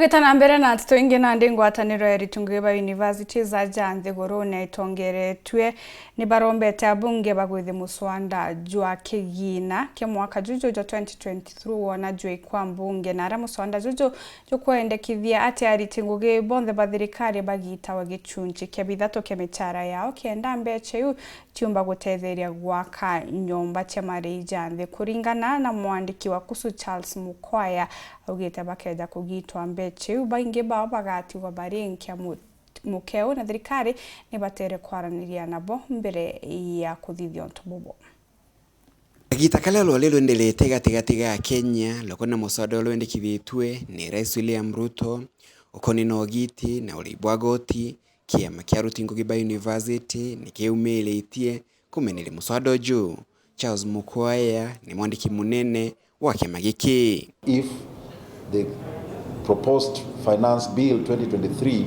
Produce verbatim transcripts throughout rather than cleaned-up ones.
Tugita na mbere na nteto ingi, nandi ngwataniro ya aritu ngugi ba universities aja nthigurune itongeretue ni barombete abunge bagwithie muswanda jwa kigina kia mwaka juju jwa twenty twenty-three wona jwikwa mbunge, na aria muswanda juju jukwendekithia ati ariti ngugi bonthe ba thirikari bagitawe gichunchi kia bithatu kia michara yao, kenda mbecha iu ciumba gutetheria gwaka nyomba cia marii ja nthi. Kuringana na mwandiki wa KUSU Charles Mukwaya, augite bakeja kugitwa mbecha iu, baingi bao bagatigwa bari nkia mu-, mukeu, na thirikari nibatere kwaraniria nabo mbere ya kuthithia untu bubu. Kagita karia rwari rwenderete gatigati ga Kenya, rukoni na muswada uria wendekithitue ni Rais William Ruto, ukoni na ugiti na urii bwa goti, kiama kia aruti ngugi ba university ni kiumiritie kumeneria muswada uju. Charles Mukwaya ni mwandiki munene wa kiama giki. If the proposed finance bill twenty twenty-three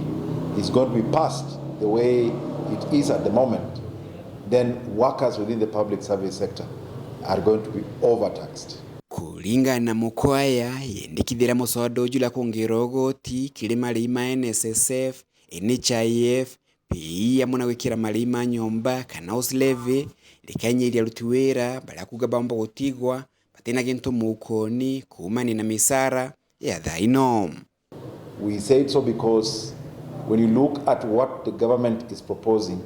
is going to be passed the way it is at the moment, then workers within the public service sector are going to be overtaxed. Kuringana na Mukwaya, yendekithia ria muswada uju ria kwongerera ugoti kiri marii ma N S S F, N H I F, pay amwe na gwikira marii ma nyomba kana house levy, rikanyiria aruti wira baria kuuga baumba gutigwa batina gintu mukoni kuumania na misara ya thaa ino. We said so because when you look at what the government is proposing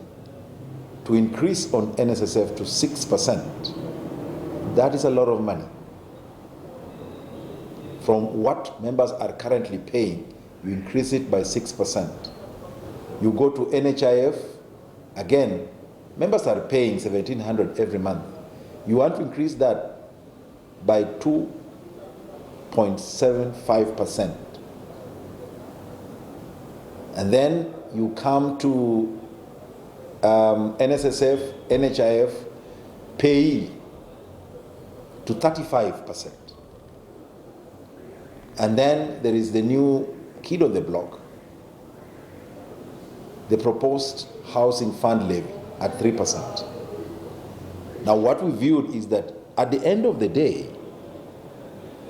to increase on N S S F to six percent, that is a lot of money. From what members are currently paying, you increase it by six percent. You go to N H I F, again, members are paying seventeen hundred every month. You want to increase that by two point seven five percent. And then you come to, um, N S S F, N H I F, payee to thirty-five percent. And then there is the new kid on the block, the proposed housing fund levy at three percent. Now, what we viewed is that at the end of the day,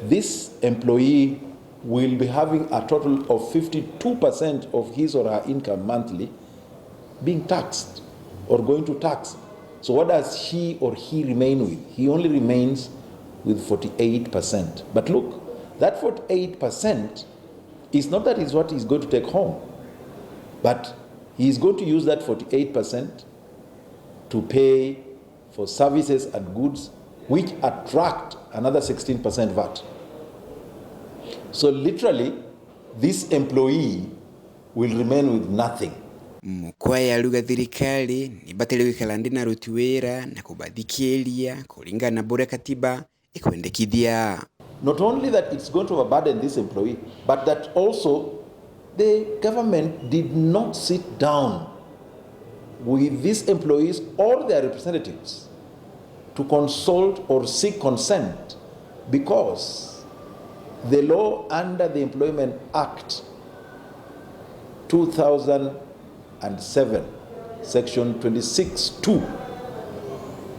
this employee will be having a total of fifty-two percent of his or her income monthly being taxed or going to tax. So what does she or he remain with? He only remains with forty-eight percent. But look, that forty-eight percent is not that is what he's going to take home, but he is going to use that forty-eight percent to pay for services and goods which attract another sixteen percent vat. So literally, this employee will remain with nothing. Mukwaya aruga thirikari nibatire gwikara ndi na aruti wira na kubathikiria kuringana na buria katiba ikwendekithia. Not only that it's going to overburden this employee, but that also the government did not sit down with these employees or their representatives to consult or seek consent, because the law under the Employment Act two thousand and seven, section twenty-six two,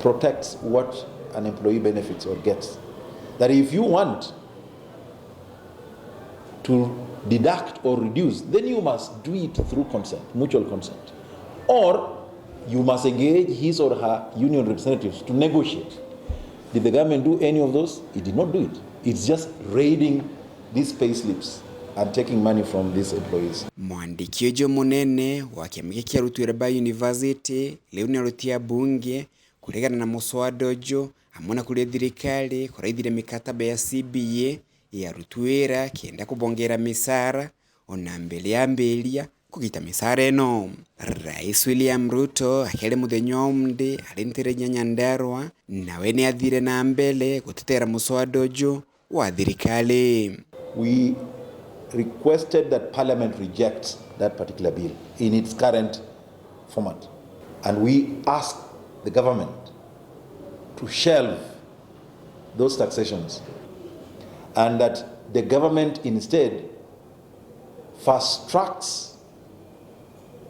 protects what an employee benefits or gets. That if you want to deduct or reduce, then you must do it through consent, mutual consent. Or you must engage his or her union representatives to negotiate. Did the government do any of those? It did not do it. It's just raiding these pay slips and taking money from these employees. Mwandiki uju munene wa kiama gia aruti wira ba university riu ni aruti a bunge kuregana na muswada uju, amwe na kuria thirikari kuraithira mikataba ya C B A ya aruti wira kenda kubongera misara, ona mbere ya ambiria kugita misara ino. Rais William Ruto akere muthenya wa umunthi ari ntere ya Nyandarua, nawe ni athire na mbere gutetera muswada uju wa thirikari. We requested that Parliament reject that particular bill in its current format, and we asked the government to shelve those taxations, and that the government instead fast tracks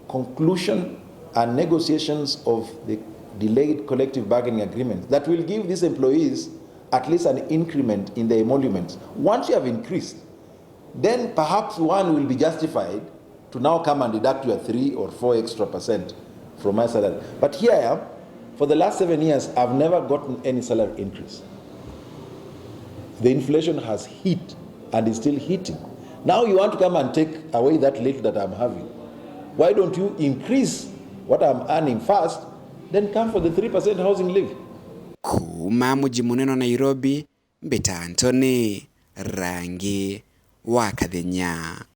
conclusion and negotiations of the delayed collective bargaining agreement that will give these employees at least an increment in their emoluments. Once you have increased, Then perhaps one will be justified to now come and deduct your three or four extra percent from my salary. But here I am, for the last seven years, I've never gotten any salary increase. The inflation has hit and is still hitting. Now you want to come and take away that little that I'm having. Why don't you increase what I'm earning first, then come for the three percent housing levy? Kuuma muji munene wa Nairobi, mbita Anthony Rangi wa Kathenya.